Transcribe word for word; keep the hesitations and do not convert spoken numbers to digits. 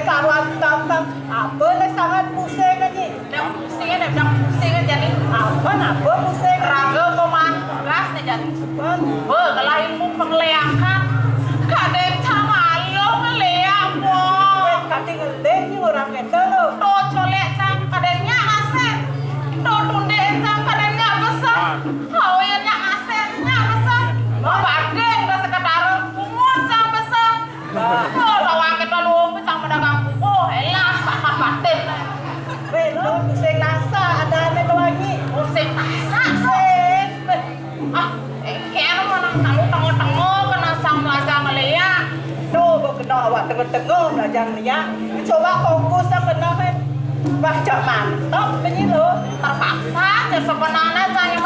Karuan tampang, apa lé sangat pusing aja? Udah pusing, udah, udah pusing aja nih. Apa, apa pusing? Raga koman gas nih, Jan. Bang. Wah, kalau ilmu pengeleakan, kadén cang alo ngeleak, Pok. Weh, kati ngeléak nih orang kita lo. Tuh, colek cang, kadén nyak ngasén. Tuh, tundék cang, kadén nyak besem. Kawin nyak ngasén, nyak besem. Badé udah sekedar pungut cang besem. Oh, tawang kita lupa cang pedagang kuku, elah, bakat batin. Weh, lo pusing nasa, ada ané wangi. Pusing nasa, sing. Ah, éngkén mana kalau tengok-tengok kena sang belajar ngeliat. Tuh, kok kena awak tengok-tengok belajar ngeliat. Coba fokus apa namanya? Wah, cak mantap ini lo. Terpaksa, ya sebenarnya saya